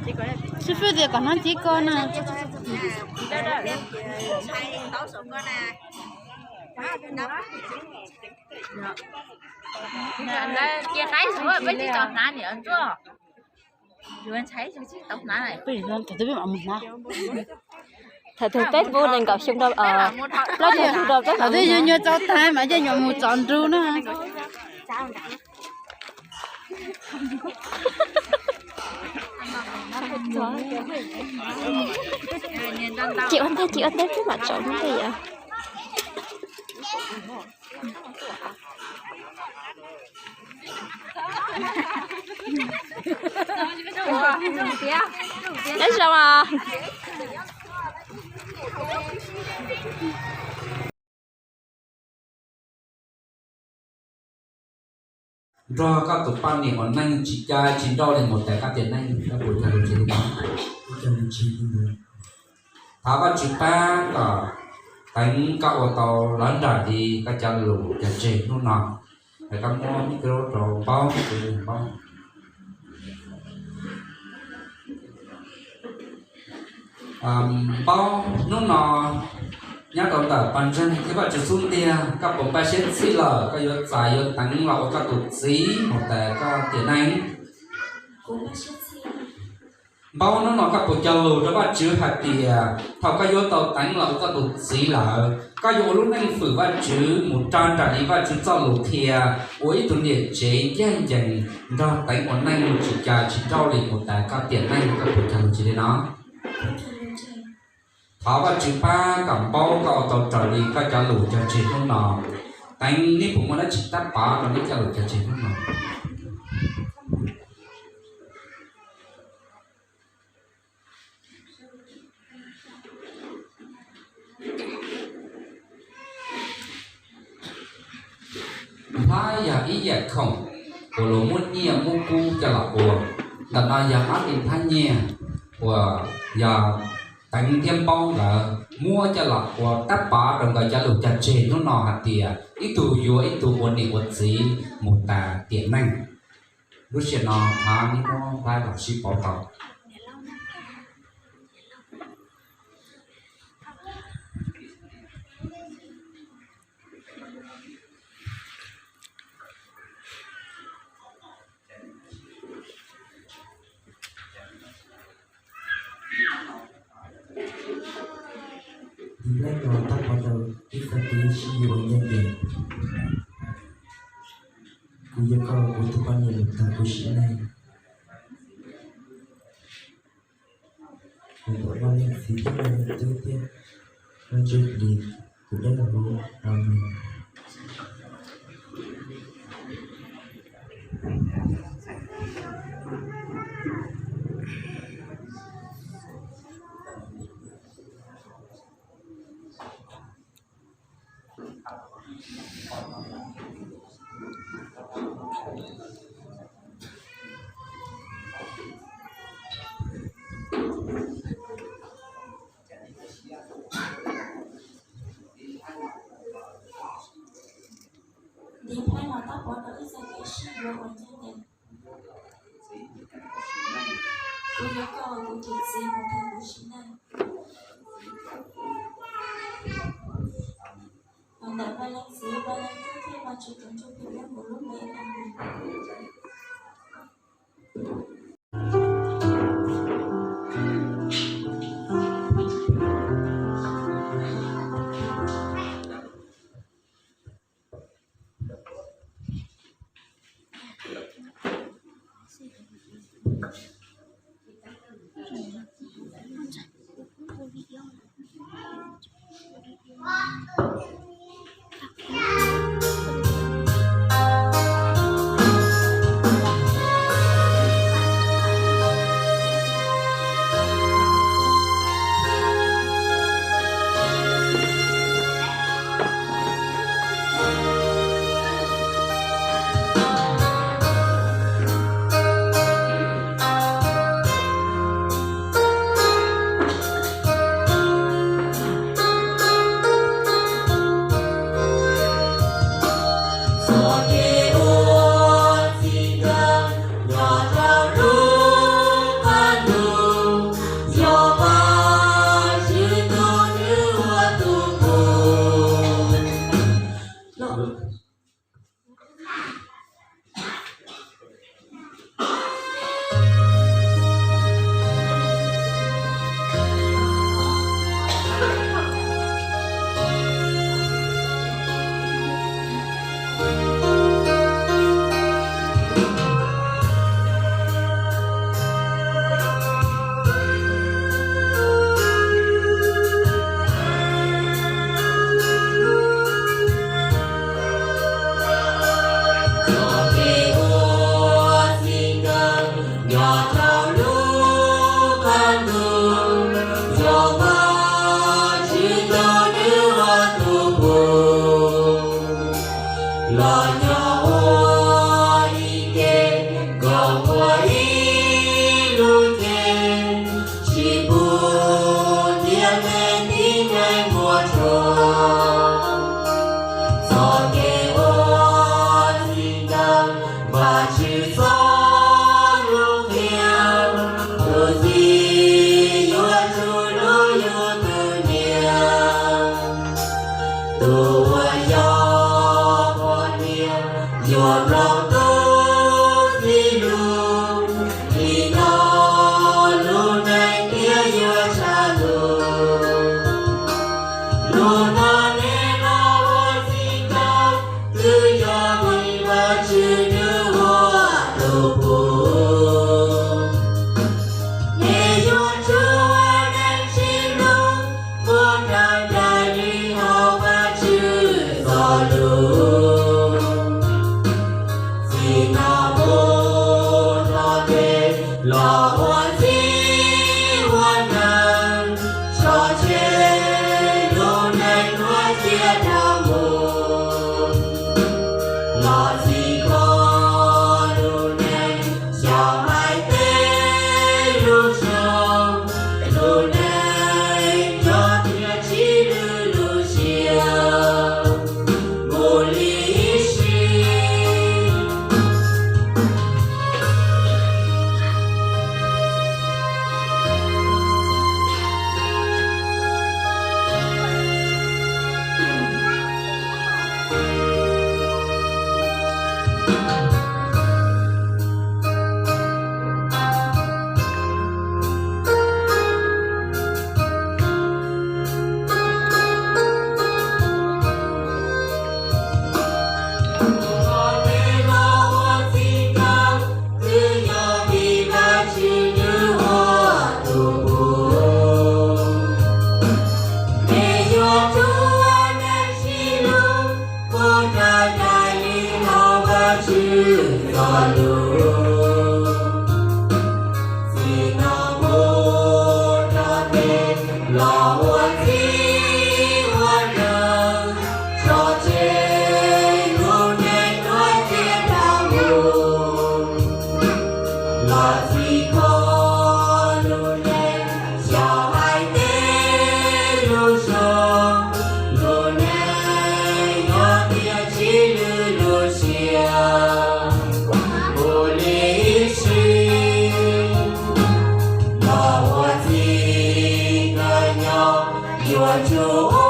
Xib fwb tias kom hnab ntxiv ko na. Cia qaib xwb peb tsis tau hnav niam ntsuag. Peb tsis tau hnav, peb mam mus hnav. Thaum twg peb puv nees nkaum xyoo rau, plaub caug xyoo rau peb mam mus hnav. Thaum twg yus nyuam txaus tais mas yeej yuav mus txov nrug na. Ces ua ntej, ces ua ntej peb mam tsaus ntej yom. Nyob zoo os. Nrog koj tus poj niam ua neej tsis cai tsis nrauj li mus tas koj tiam neej, koj puas cog lus tsis li no? Thov Vajtswv pab kom Teev koj ua tau lov nraim li koj cov lus cog tseg hnub no. Es koj muab micro rau Npaub, Npaub. Npaub, hnub no nyob rau ntawm pog ntseeg thiab Vajtswv xub ntiag, koj puas npaj siab txhij lawm koj yuav txais yuav Teev los ua koj tus txiv mus tas koj tiam neej? Npaub, hnub no koj puas cog lus rau Vajtswv hais tias thaum koj yuav tau Teev los ua koj tus txiv lawm, koj yuav ua lub neej fwm Vajtswv mus raws nraim li Vajtswv txoj lus qhia, ua ib tug niam tsev ncaj ncees, nrog Teev ua neej tsis cai tsis nrauj li mus tas koj tiam neej, koj puas cog lus tsis li no? Thov Vajtswv pab kom Npaub koj ua tau raws li koj cov lus cog tseg hnub no. Teev, neb puas muaj dab tsi tab pov rau neb cov lus cog tseg hnub no? Nplhaib yog ib yam khoom uas luag muab nyiaj muab kub coj los ua. Ntawm no yog ob tug nplhaib nyiaj uas yog Teev thiab Npaub nkawd muab coj los ua tab pov rau nkawd cov lus cog tseg hnub no hais tias ib tug yuav ib tug ua niam ua txiv mus tas tiam neej. Lub sij hawm no thov neb muab nplhaib los sib pauv tau. Tus nplhaib no tab pov rau ib txoj kev sib yuav ncaj ncees. Kuv yuav koj ua kuv tus poj niam mus tag kuv sim neej. Kuv ntawm Vaj Leej Txiv thiab Vaj Leej Tub thiab Vaj Ntsuj Plig, kuv dawb huv, Amees. Tus nplhaib no tab pov rau ib txoj kev sib yuav uas ncaj ncees. Kuv yuav koj ua kuv tus txiv mus tag kuv sim neej. Los ntawm Vaj Leej Txiv, Vaj Leej Tub thiab Vajtswv tus Ntsuj Plig Dawb Huv lub npe, Amees. Tsuas